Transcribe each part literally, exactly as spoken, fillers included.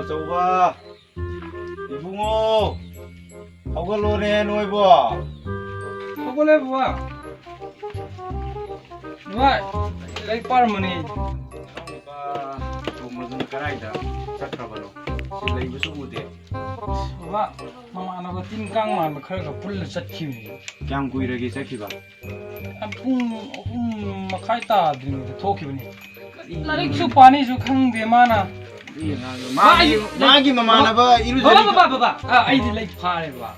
ꯑꯆꯧꯕ, ꯏꯕꯨꯡꯉꯣ, ꯍꯧꯒꯠꯂꯣꯅꯦ ꯅꯣꯏꯕꯣ꯫ ꯍꯧꯒꯠꯂꯦ ꯕꯕꯥ꯫ ꯕꯕꯥ, ꯂꯥꯏꯔꯤꯛ ꯄꯥꯔꯝꯕꯅꯤ꯫ ꯅꯆꯥꯅꯨꯄꯥ ꯇꯣꯝꯕꯗꯨꯅ ꯀꯗꯥꯏꯗ ꯆꯠꯈ꯭ꯔꯕꯅꯣ? ꯁꯤ ꯂꯩꯕꯁꯨ ꯎꯗꯦ꯫ ꯕꯕꯥ, ꯃꯃꯥꯟꯅꯕ ꯇꯤꯟ ꯀꯥꯡ ꯃꯥꯟꯕ ꯈꯔꯒ ꯄꯨꯜꯂ ꯆꯠꯈꯤꯕꯅꯤ꯫ ꯀꯌꯥꯝ ꯀꯨꯏꯔꯒꯦ ꯆꯠꯈꯤꯕ? ꯄꯨꯡ ꯑꯍꯨꯝ ꯃꯈꯥꯏ ꯇꯥꯗ꯭ꯔꯤꯉꯩꯗ ꯊꯣꯛꯈꯤꯕꯅꯤ꯫ ꯂꯥꯏꯔꯤꯛꯁꯨ ꯄꯥꯅꯤꯁꯨ ꯈꯪꯗꯦ ꯃꯥꯅ꯫ ꯃꯥꯒꯤ, ꯃꯥꯒꯤ ꯃꯃꯥꯟꯅꯕ ꯕꯕꯥ, ꯏꯔꯨꯖꯔꯤ꯫ ꯕꯕꯥ, ꯕꯕꯥ, ꯕꯕꯥ꯫ ꯑꯥ, ꯑꯩꯗꯤ ꯂꯥꯏꯔꯤꯛ ꯐꯥꯔꯦ, ꯕꯕꯥ꯫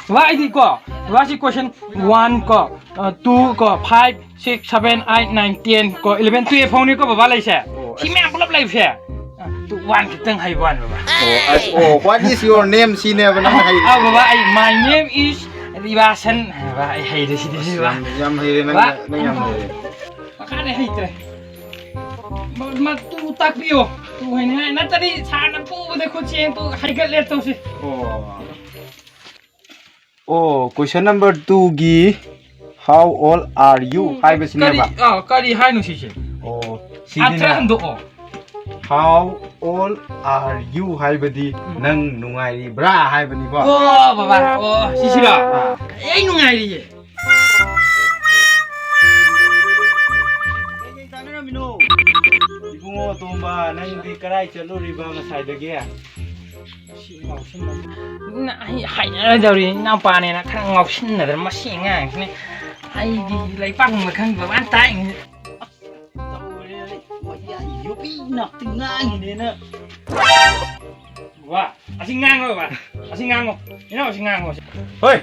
ꯕꯕꯥ, ꯑꯩꯗꯤ ꯀꯣ, ꯕꯕꯥ, ꯁꯤ question one ꯀꯣ, ꯑ, two ꯀꯣ, five, six, seven, eight, nine, ten ꯀꯣ, eleven, twelve ꯐꯥꯎꯅꯤꯀꯣ, ꯕꯕꯥ, ꯂꯩꯁꯦ꯫ ꯑꯣ, ꯁꯤ ꯑꯁ꯫ ꯃꯌꯥꯝ ꯄꯨꯂꯞ ꯂꯩꯕꯁꯦ꯫ ꯑ, two, one ꯈꯤꯇꯪ ꯍꯩꯕ ꯋꯥꯅꯤ, ꯕꯕꯥ꯫ ꯑꯣ, ꯑꯁ, ꯑꯣ, what is your name? ꯁꯤꯅꯦꯕ ꯅꯪꯅ ꯍꯥꯏꯔꯤꯁꯦ꯫ ꯑꯥ, ꯕꯕꯥ, ꯑꯩ, "My name is ꯔꯤꯕꯥꯁꯟ" ꯍꯥꯏꯕ, ꯑꯩ ꯍꯩꯔꯦ ꯁꯤꯗꯤ, ꯑꯁ, ꯕꯕꯥ꯫ ꯌꯥꯝ, ꯌꯥꯝ ꯍꯩꯔꯦ, ꯅꯪ, ꯕꯕꯥ, ꯅꯪ ꯌꯥꯝ ꯍꯩꯔꯦ꯫ ꯃꯈꯥꯗꯤ ꯍꯩꯇ꯭ꯔꯦ꯫ ꯃ-, ꯃ-, ꯇꯨ ꯇꯥꯛꯄꯤꯌꯣ꯫ ꯇꯨ ꯍꯩꯅꯤꯡꯉꯥꯏ ꯅꯠꯇ꯭ꯔꯗꯤ ꯁꯥꯔꯅ ꯐꯨꯕꯗ ꯈꯨꯠꯁꯦ ꯇꯨ ꯍꯩꯒꯠꯂꯦ ꯇꯧꯁꯤ꯫ ꯑꯣ꯫ ꯑꯣ, question number two ꯒꯤ "How old are you?" ꯎꯝ, ꯍꯥꯏꯕꯁꯤꯅꯦꯕ꯫ ꯀꯔꯤ, ꯑꯥ, ꯀꯔꯤ ꯍꯥꯏꯅꯣ ꯁꯤꯁꯦ? ꯑꯣ, ꯑꯥ, ꯁꯤꯗꯤꯅꯦ꯫ ꯈꯔ ꯍꯟꯗꯣꯛꯑꯣ꯫ "How old are you?" ꯍꯥꯏꯕꯗꯤ ꯎꯝ꯫ "ꯅꯪ ꯅꯨꯡꯉꯥꯏꯔꯤꯕ꯭ꯔꯥ?" ꯍꯥꯏꯕꯅꯤꯀꯣ꯫ ꯑꯣ, ꯕꯕꯥ, ꯑꯣ, ꯁꯤꯁꯤꯔꯣ? ꯑꯥ꯫ ꯑꯩ ꯅꯨꯡꯉꯥꯏꯔꯤꯌꯦ꯫ ꯀꯩꯀꯩ ꯇꯥꯟꯅꯔꯝꯃꯤꯅꯣ? ꯏꯕꯨꯡꯉꯣ ꯇꯣꯝꯕ, ꯅꯪꯗꯤ ꯀꯔꯥꯏ ꯆꯠꯂꯨꯔꯤꯕ ꯉꯁꯥꯏꯗꯒꯤ? ꯃꯁꯤ ꯉꯥꯎꯁꯤꯟꯅꯩ꯫ ꯅ-, ꯑꯩ ꯍꯥꯏꯅꯔꯗꯧꯔꯤ, ꯏꯅꯥꯎꯄꯥꯅꯦꯅ ꯈꯔ ꯉꯥꯎꯁꯤꯟꯅꯗꯅ ꯃꯁꯤ ꯑꯉꯥꯡꯁꯤꯅ꯫ ꯑꯩꯗꯤ ꯂꯩꯄꯥꯛ ꯃꯈꯪꯗ ꯃꯥꯅ ꯇꯥꯛꯏꯅꯦ꯫ ꯇꯧꯔꯦ, ꯃꯌꯥ ꯌꯣꯄꯤ ꯅꯥꯞꯇꯤ ꯉꯥꯡꯉꯤꯅꯦꯅ꯫ ꯕꯕꯥ, ꯑꯁꯤ ꯉꯥꯡꯉꯣ ꯕꯕꯥ, ꯑꯁꯤ ꯉꯥꯡꯉꯣ, ꯏꯅꯥꯎ ꯑꯁꯤ ꯉꯥꯡꯉꯣ꯫ ꯍꯣꯏ,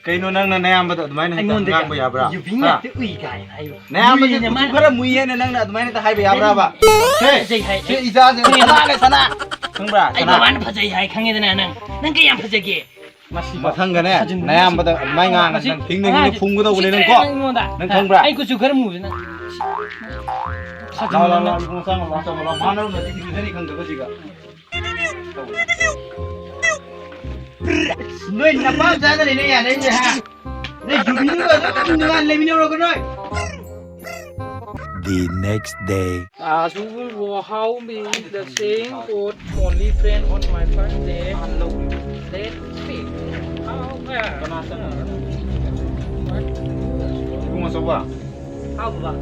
ꯀꯩꯅꯣ ꯅꯪꯅ ꯅꯌꯥꯝꯕꯗ ꯑꯗꯨꯃꯥꯏꯅ ꯍꯦꯛꯇ ꯑꯩꯉꯣꯟꯗ ꯉꯥꯡꯕ ꯌꯥꯕ꯭ꯔꯥ? ꯌꯨꯕꯤ ꯍꯥ? ꯉꯥꯛꯇ ꯎꯏ ꯀꯥꯏꯅ ꯍꯥꯏꯕ꯫ ꯅꯌꯥꯝꯕꯁꯦ ꯃꯨꯏꯅ ꯀꯨꯆꯨ ꯃꯥꯅ ꯈꯔ ꯃꯨꯏ ꯍꯥꯏꯅ ꯅꯪꯅ ꯑꯗꯨꯃꯥꯏꯅ ꯍꯦꯛꯇ ꯍꯥꯏꯕ ꯌꯥꯕ꯭ꯔꯥꯕ? ꯁꯦ, ꯐꯖꯩ ꯍꯥꯏ꯫ ꯁꯦ ꯏꯆꯥꯁꯦ ꯁꯅꯥꯅꯦ, ꯁꯅꯥ꯫ ꯈꯪꯕ꯭ꯔꯥ? ꯑꯩ ꯁꯅꯥ꯫ ꯕꯕꯥꯅ ꯐꯖꯩ ꯍꯥꯏ ꯈꯪꯉꯦꯗꯅ ꯅꯪ꯫ ꯅꯪ ꯀꯌꯥꯝ ꯐꯖꯒꯦ? ꯃꯁꯤ ꯃꯊꯪꯒꯅꯦ, ꯊꯥꯖꯤꯟ-, ꯅꯌꯥꯝꯕꯗ ꯑꯗꯨꯃꯥꯏ ꯉꯥꯡꯉꯗꯤ ꯃꯁꯤ ꯅꯪ ꯊꯤꯡꯅ ꯊꯤꯡꯅ ꯑꯉꯥꯡꯁꯤ ꯐꯨꯝꯒꯗꯧꯕꯅꯦ ꯎꯁꯤꯠꯇ꯭ꯔꯦ ꯅꯪꯀꯣ꯫ ꯑꯩꯉꯣꯟꯗ꯫ ꯅꯪ ꯈꯪꯕ꯭ꯔꯥ? ꯑꯩ ꯀꯨꯆꯨ ꯈꯔ ꯃꯨꯕꯁꯤ ꯅꯪ꯫ ꯂꯥꯎ, ꯂꯥꯎ, ꯂꯥꯎ, ꯏꯕꯨꯡꯉꯣ, ꯆꯪꯉꯣ, ꯂꯥꯎ, ꯆꯪꯉꯣ, ꯂꯥꯎ꯫ ꯃꯥꯅ ꯅꯠꯇꯦ, ꯏꯔꯨꯖꯔꯤ ꯈꯪꯗꯕꯁꯤꯒ꯫ ꯅꯣꯏ ꯅꯄꯥꯝ ꯆꯥꯗꯅ ꯅꯣꯏ ꯌꯥꯅꯩꯁꯦ, ꯍꯥ? ꯅꯣꯏ ꯌꯨꯕꯤꯗꯨꯒ ꯑꯗꯨꯝ ꯅꯨꯡꯉꯥꯏꯅ ꯂꯩꯃꯤꯟꯅꯧꯔꯣꯀꯣ ꯅꯣꯏ꯫ The next day. As usual, how me the same food, only friend on my birthday. Let's speak. How well? ꯏꯕꯨꯡꯉꯣ ꯆꯧꯕ꯫ ꯍꯥꯎ ꯕꯕꯥ꯫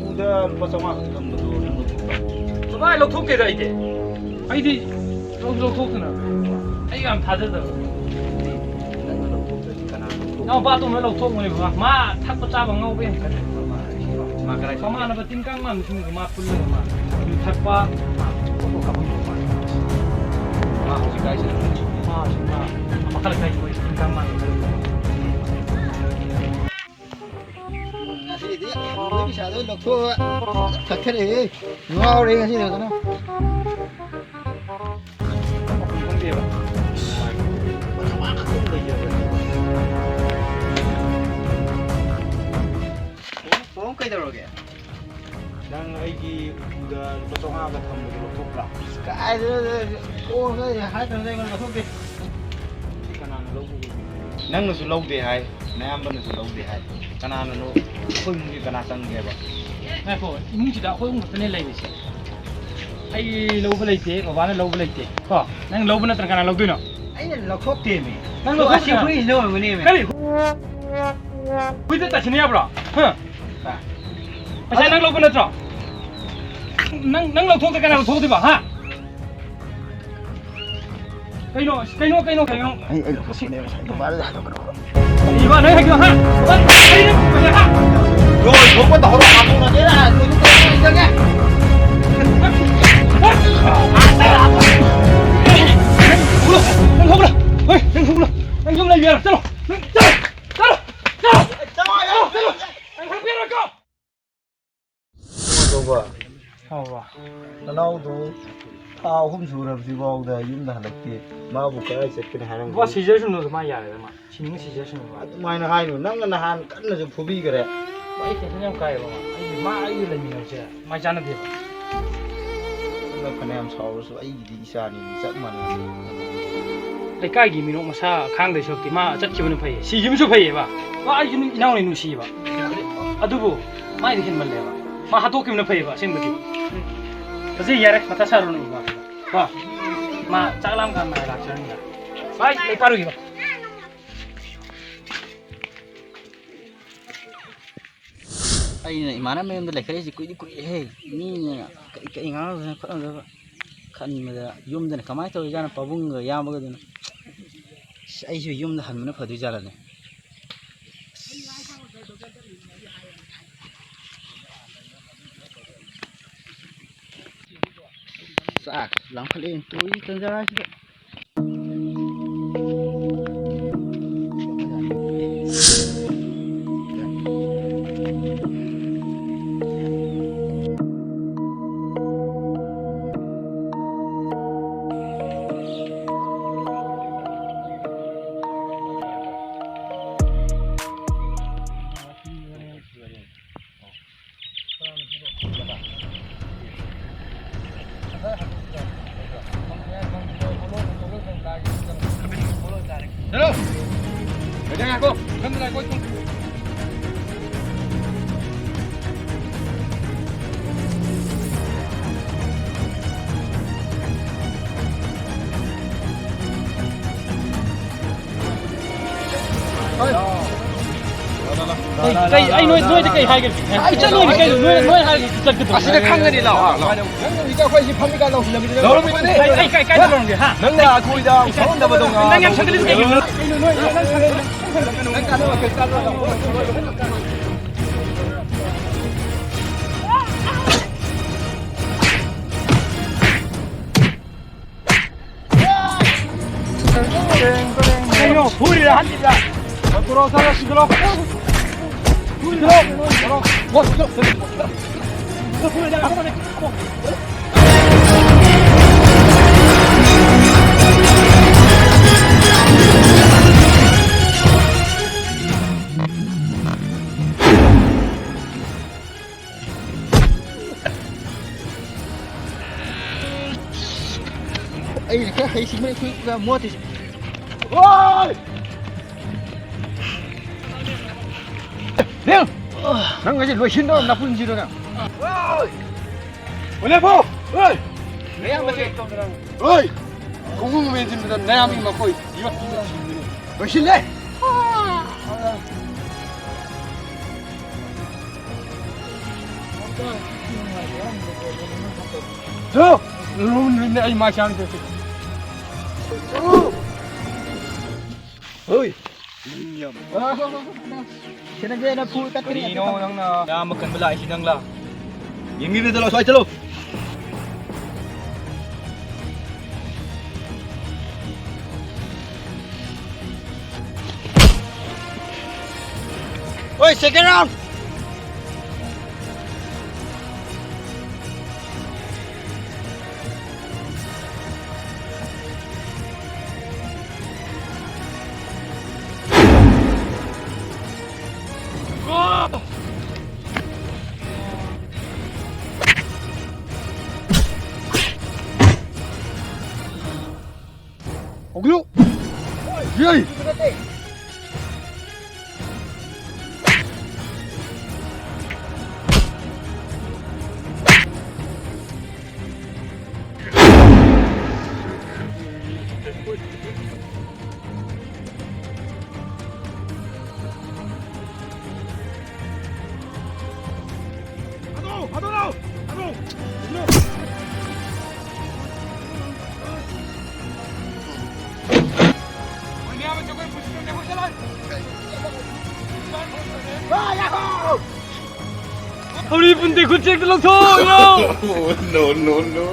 ꯎꯗ ꯂꯨꯄꯥ ꯆꯥꯝꯃꯉꯥ ꯈꯛ ꯊꯝꯕꯗꯣ ꯅꯪ ꯂꯧꯊꯣꯛꯄ꯭ꯔꯥ? ꯕꯕꯥ, ꯑꯩ ꯂꯧꯊꯣꯛꯇꯦꯗ ꯑꯩꯗꯤ꯫ ꯑꯩꯗꯤ ꯂꯧꯁꯨ ꯂꯧꯊꯣꯛꯇꯅ꯫ ꯑꯩ ꯌꯥꯝ ꯊꯥꯖꯗꯕ꯫ ꯅꯪꯅ ꯂꯧꯊꯣꯛꯇ꯭ꯔꯗꯤ ꯀꯅꯥꯅ ꯂꯧꯊꯣꯛ-? ꯏꯅꯥꯎꯄꯥ ꯑꯇꯣꯝꯕꯅ ꯂꯧꯊꯣꯛꯄꯅꯦ ꯕꯕꯥ꯫ ꯃꯥ ꯊꯛꯄ ꯆꯥꯕ ꯉꯥꯎꯕ ꯌꯥꯝ ꯀꯜꯂꯦ꯫ ꯃꯥ ꯀꯗꯥꯏ ꯆꯠꯀꯦ? ꯃꯃꯥꯟꯅꯕ ꯇꯤꯟ ꯀꯥꯡ ꯃꯥꯟꯕꯁꯤꯡꯗꯨꯒ ꯃꯥ ꯄꯨꯜꯂꯒ ꯃꯥ ꯌꯨ ꯊꯛꯄ, ꯃꯥ ꯐꯣꯇꯣ ꯀꯥꯞꯐꯝ ꯊꯣꯛꯄ꯫ ꯃꯥ ꯍꯧꯖꯤꯛ ꯀꯥꯏ ꯆꯠꯂꯤ? ꯃꯥ ꯍꯧꯖꯤꯛ ꯃꯥ ꯃꯈꯥ ꯂꯩꯀꯥꯏꯒꯤ ꯃꯣꯏ ꯇꯤꯟ ꯀꯥꯡ ꯃꯥꯟꯕ ꯈꯔ ꯂꯩ꯫ ꯉꯁꯤꯗꯤ ꯍꯅꯨꯕꯒꯤ ꯄꯩꯁꯥꯗꯣ ꯂꯧꯊꯣꯛꯑꯒ ꯊꯛꯊꯔꯛꯑꯦ꯫ ꯉꯥꯎꯔꯦ ꯉꯁꯤꯗꯤ ꯐꯖꯅ꯫ ꯄꯥꯕꯨꯡ ꯀꯩꯗꯧꯔꯒꯦ? ꯅꯪ ꯑꯩꯒꯤ ꯎꯄꯨꯗ ꯂꯨꯄꯥ ꯆꯥꯝꯃꯉꯥꯒ ꯊꯝꯕꯗꯣ ꯂꯧꯊꯣꯛꯄ꯭ꯔꯥ? ꯀꯥꯏꯗꯩꯅꯣꯗ, ꯀꯣꯟꯅ ꯍꯥꯏꯗ꯭ꯔꯕꯅꯤꯅ ꯑꯩꯉꯣꯟꯗ ꯂꯧꯊꯣꯛꯇꯦ꯫ ꯁꯤ ꯀꯅꯥꯅ ꯂꯧꯕꯒꯦ? ꯅꯪꯅꯁꯨ ꯂꯧꯗꯦ ꯍꯥꯏ, ꯅꯌꯥꯝꯕꯅꯁꯨ ꯂꯧꯗꯦ ꯍꯥꯏ꯫ ꯀꯅꯥꯅꯅꯣ? ꯑꯩꯈꯣꯏ ꯏꯃꯨꯡꯒꯤ ꯀꯅꯥ ꯆꯪꯒꯦꯕ? ꯉꯥꯏꯈꯣ, ꯏꯃꯨꯡꯁꯤꯗ ꯑꯩꯈꯣꯏ ꯑꯍꯨꯝ ꯈꯛꯇꯅꯦ ꯂꯩꯔꯤꯁꯦ꯫ ꯑꯩ ꯂꯧꯕ ꯂꯩꯇꯦ, ꯕꯕꯥꯅ ꯂꯧꯕ ꯂꯩꯇꯦ꯫ ꯀꯣ, ꯅꯪ ꯂꯧꯕ ꯅꯠꯇ꯭ꯔ ꯀꯅꯥ ꯂꯧꯗꯣꯏꯅꯣ? ꯑꯩꯅ ꯂꯧꯊꯣꯛꯇꯦꯃꯤ꯫ ꯅꯪ ꯂꯧꯊꯣꯛꯇ꯭ꯔꯥ? ꯑꯁꯤ ꯍꯨꯏꯁꯤꯅ ꯑꯣꯏꯔꯝꯒꯅꯦꯃꯤ꯫ ꯀꯔꯤ? ꯍꯨꯏꯗ ꯇꯥꯁꯤꯟꯅ ꯌꯥꯕ꯭ꯔꯣ? ꯍꯥ? ꯄꯥ꯫ ꯄꯩꯁꯥ ꯅꯪ ꯂꯧꯕ ꯅꯠꯇ꯭ꯔꯣ? ꯅꯪ, ꯅꯪ ꯂꯧꯊꯣꯛꯇ ꯀꯅꯥ ꯂꯧꯊꯣꯛꯇꯣꯏꯕ, ꯍꯥ? ꯀꯩꯅꯣ, ꯀꯩꯅꯣ, ꯀꯩꯅꯣ, ꯀꯩꯅꯣ? ꯑꯩ, ꯑꯩ ꯂꯧꯊꯣꯛꯄꯅꯦ, ꯉꯁꯥꯏ ꯕꯕꯥꯗ ꯍꯥꯏꯗꯣꯛꯀꯗꯧꯕ꯫ ꯀꯔꯤꯕ ꯅꯪ ꯍꯥꯏꯗꯣ, ꯍꯥ? ꯀꯔꯤꯅꯣ, ꯀꯔꯤꯅꯣ, ꯍꯥ? ꯂꯣꯏ ꯊꯣꯛꯄ ꯇꯧꯍꯧꯔꯣ, ꯍꯥꯠꯇꯣꯛꯅꯒꯦꯔꯥ? ꯂꯣꯏ ꯊꯣꯛꯄ ꯇꯧꯍꯧꯔꯣ, ꯍꯥ? ꯅꯪ ꯊꯣꯛꯎꯂꯣ, ꯍꯣꯏ, ꯅꯪ ꯊꯣꯛꯎꯂꯣ, ꯅꯪ ꯌꯨꯝ ꯂꯩꯕ ꯌꯥꯔꯣꯏ, ꯆꯠꯂꯣ, ꯅꯪ ꯆꯠꯂꯣ, ꯆꯠꯂꯣ, ꯆꯠꯂꯣ, ꯆꯠꯂꯣ, ꯆꯠꯂꯣ, ꯅꯪ ꯊꯣꯛꯄ ꯌꯥꯔꯣꯏꯀꯣ? ꯇꯧꯕ꯫ ꯍꯥꯎꯕ꯫ ꯅꯅꯥꯎꯗꯨ ꯊꯥ ꯑꯍꯨꯝ ꯁꯨꯔꯕꯁꯤꯐꯥꯎꯗ ꯌꯨꯝꯗ ꯍꯜꯂꯛꯇꯦ꯫ ꯃꯥꯕꯨ ꯀꯗꯥꯏ ꯆꯠꯀꯅꯤ ꯍꯥꯏꯔꯝꯒꯅꯤ? ꯕꯕꯥ, ꯁꯤꯖꯔꯁꯅꯨꯗ, ꯃꯥ ꯌꯥꯔꯦꯗ, ꯃꯥ꯫ ꯁꯤꯅꯤꯡꯉ ꯁꯤꯖꯔꯁꯅꯨ, ꯃꯥ꯫ ꯑꯗꯨꯃꯥꯏꯅ ꯍꯥꯏꯅꯨ꯫ ꯅꯪꯅ ꯅꯍꯥꯟ ꯀꯟꯅꯁꯨ ꯐꯨꯕꯤꯈꯔꯦ꯫ ꯕꯕꯥ, ꯑꯩ tension ꯌꯥꯝ ꯀꯥꯏꯌꯦꯕ, ꯃꯥ꯫ ꯑꯩꯒꯤ, ꯃꯥ ꯑꯩꯒ ꯂꯩꯃꯤꯟꯅꯕꯁꯦ ꯃꯥꯏ ꯆꯥꯟꯅꯗꯦꯕ꯫ ꯅꯪꯅ ꯐꯅꯌꯥꯝ ꯁꯥꯎꯔꯁꯨ ꯑꯩꯒꯤꯗꯤ ꯏꯆꯥꯅꯤ, ꯆꯞ ꯃꯥꯟꯅꯩ꯫ ꯂꯩꯀꯥꯏꯒꯤ ꯃꯤꯅꯣꯛ ꯃꯁꯥ ꯈꯥꯡꯗꯣꯏ ꯁꯔꯨꯛꯇꯤ ꯃꯥ ꯆꯠꯈꯤꯕꯅ ꯐꯩꯌꯦ꯫ ꯁꯤꯈꯤꯕꯅꯁꯨ ꯐꯩꯌꯦꯕ꯫ ꯃꯥ ꯑꯩꯁꯨ ꯏꯅꯥꯎꯅꯤ ꯅꯨꯡꯁꯤꯌꯦꯕ꯫ ꯑꯗꯨꯕꯨ ꯃꯥꯏꯗꯤ ꯍꯦꯟꯃꯜꯂꯦꯕ꯫ ꯃꯥ ꯍꯥꯠꯇꯣꯛꯈꯤꯕꯅ ꯐꯩꯌꯦꯕ ꯑꯁꯦꯡꯕꯗꯤ꯫ ꯍꯧꯖꯤꯛ ꯌꯥꯔꯦ, ꯃꯊꯥ ꯁꯥꯔꯨꯅꯨ ꯏꯕꯣ꯫ ꯀꯣ? ꯃꯥ ꯆꯥꯛ ꯂꯥꯝ ꯀꯥꯟꯗ ꯂꯥꯛꯆꯔꯅꯤꯗ꯫ ꯚꯥꯏ, ꯂꯩ ꯄꯥꯔꯨꯏꯕ꯫ ꯑꯩꯅ ꯏꯃꯥꯟꯅꯕ ꯃꯌꯨꯝꯗ ꯂꯩꯈꯠꯂꯛꯏꯁꯦ ꯀꯨꯏꯗꯤ ꯀꯨꯏꯔꯦꯍꯦ꯫ ꯃꯤꯅ ꯀꯩ ꯀꯩ ꯉꯥꯡꯅꯗꯅ ꯈꯣꯠꯅꯗꯕ ꯈꯟꯕꯗ ꯌꯨꯝꯗꯅ ꯀꯃꯥꯏꯅ ꯇꯧꯔꯤꯖꯥꯠꯅꯣ ꯄꯥꯕꯨꯡꯒ ꯏꯌꯥꯝꯕꯒꯗꯨꯅ꯫ ꯑꯁ, ꯑꯩꯁꯨ ꯌꯨꯝꯗ ꯍꯟꯕꯅ ꯐꯗꯣꯏ ꯖꯥꯠꯂꯅꯦ꯫ ꯆꯥꯛ ꯂꯥꯝꯈꯠꯂꯛꯑꯦ ꯇꯧꯔꯤ ꯇꯟꯖꯥꯁꯤꯗ꯫ ꯀꯩ, ꯀꯩ, ꯑꯩ ꯅꯣꯏ, ꯅꯣꯏꯗ ꯀꯩ ꯍꯥꯏꯒꯦ? ꯑꯩ ꯆꯠꯂꯣꯏꯅꯦ ꯀꯩꯅꯣ, ꯅꯣꯏ, ꯅꯣꯏ ꯍꯥꯏꯒꯦ ꯆꯠꯀꯗꯧꯕ꯫ ꯑꯁꯤꯗ ꯈꯪꯒꯅꯤ, ꯂꯥꯛꯑꯣ, ꯂꯥꯛꯑꯣ꯫ ꯅꯪ ꯍꯧꯖꯤꯛ ꯑꯩꯈꯣꯏ ꯁꯤ ꯐꯝꯃꯤꯀꯥꯟ ꯂꯧꯁꯤꯜꯂꯝꯃꯤꯗꯨꯅ ꯂꯧꯔꯝꯃꯣꯏꯅꯦ꯫ ꯑꯩ, ꯑꯩ ꯀꯥꯏ, ꯀꯥꯏꯗ ꯂꯧꯔꯝꯒꯦ, ꯍꯥ? ꯅꯪꯅ ꯑꯩꯈꯣꯏꯗ ꯁꯥꯎꯍꯟꯗꯕꯗꯣ ꯅꯪ ꯌꯥꯝ ꯉꯥꯡꯉꯣ꯫ ꯁꯟꯒꯠꯂꯤꯁꯦ ꯀꯩꯒꯤꯅꯣ? ꯅꯪ ꯀꯥꯟꯅꯕ ꯀꯩ ꯆꯥꯗꯣꯏꯅꯣ? ꯀꯩꯅꯣ, ꯐꯨꯔꯤꯔ ꯍꯜꯂꯤꯕ꯭ꯔꯥ? ꯄꯨꯔꯛꯑꯣ, ꯆꯠꯂꯣ, ꯁꯤꯗꯂꯣ꯫ ꯐꯨꯔꯤꯔꯣ? ꯑꯩꯅ ꯈꯔ ꯍꯩꯁꯤꯡꯕꯅꯤ ꯑꯩꯈꯣꯏ ꯃꯣꯠꯇꯤꯁꯦ꯫ ꯑꯣꯏ! ꯅꯤꯜ! ꯅꯪ ꯉꯁꯤ ꯂꯣꯏꯁꯤꯟꯗꯧꯔꯕ ꯅꯄꯨꯟꯁꯤꯗꯣ ꯅꯪ꯫ ꯑꯣꯂꯦꯐꯣ! ꯍꯣꯏ! ꯅꯌꯥꯝꯕꯁꯦ꯫ ꯍꯣꯏ! ꯈꯣꯡꯎꯞ ꯃꯦꯟꯁꯤꯟꯕꯗ ꯅꯌꯥꯝꯕꯒꯤ ꯃꯈꯣꯏ ꯌꯣꯠ ꯊꯤꯟꯕꯅꯤ꯫ ꯂꯣꯏꯁꯤꯜꯂꯦ! ꯊꯣ! ꯂꯨꯝꯂꯤꯅꯦ ꯑꯩ ꯃꯥꯏ ꯆꯥꯡꯗꯁꯨ꯫ ꯍꯣꯏ! ꯁꯤꯅꯒꯦꯅ ꯐꯨ ꯇꯠꯀꯅꯤ꯫ ꯀꯔꯤꯅꯣ ꯅꯪꯅ ꯌꯥꯝꯕ ꯀꯟꯕ ꯂꯥꯛꯏꯁꯤ ꯅꯪꯂꯥ? ꯌꯦꯡꯕꯤꯕꯗ ꯂꯥꯛꯑꯣ, ꯁ꯭ꯋꯥꯏ ꯆꯠꯂꯣ꯫ ꯍꯣꯏ, second round! ꯍꯧꯒꯠꯂꯨ! ꯌꯩ! ꯊꯧꯔꯤ ꯄꯨꯟꯗꯦ ꯈꯨꯠꯆꯦꯛꯇ ꯂꯧꯊꯣꯛꯑꯣ! No, no, no, no.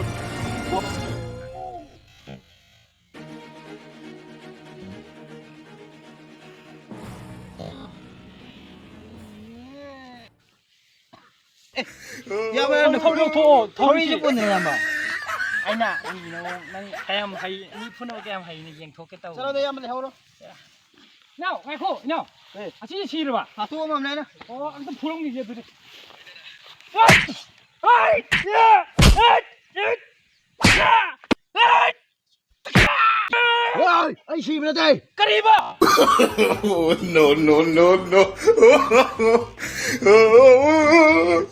ꯏꯌꯥꯝꯕ, ꯅꯪ ꯊꯧꯔꯤ ꯂꯧꯊꯣꯛꯑꯣ, ꯊꯧꯔꯤꯁꯦ ꯊꯧꯔꯤꯁꯦ꯫ ꯄꯨꯟꯅ, ꯏꯌꯥꯝꯕ꯫ ꯑꯩꯅ ꯅꯪ, ꯅꯪ ꯀꯌꯥꯝ ꯍꯩ, ꯃꯤ ꯐꯨꯅꯕ ꯀꯌꯥꯝ ꯍꯩꯅ ꯌꯦꯡꯊꯣꯛꯀꯦ ꯇꯧꯕꯅꯤ꯫ ꯆꯠꯂꯣꯗ, ꯏꯌꯥꯝꯕ, ꯂꯩꯍꯧꯔꯣ꯫ ꯏꯅꯥꯎ, ꯉꯥꯏꯈꯣ, ꯏꯅꯥꯎ꯫ ꯑꯦ꯫ ꯑꯁꯤꯁꯦ ꯁꯤꯔꯕ? ꯍꯥꯠꯇꯣꯛꯑꯝꯃꯕꯅꯦ ꯑꯩꯅ꯫ ꯑꯣ, ꯑꯝꯇ ꯐꯨꯔꯝꯈꯤꯒꯦ ꯑꯗꯨꯗꯤ꯫ ꯑꯩ! ꯑꯩ! ꯑꯩ! ꯑꯩ ꯁꯤꯕ ꯅꯠꯇꯦ꯫ ꯀꯔꯤꯕ? No, no, no, no. Oh,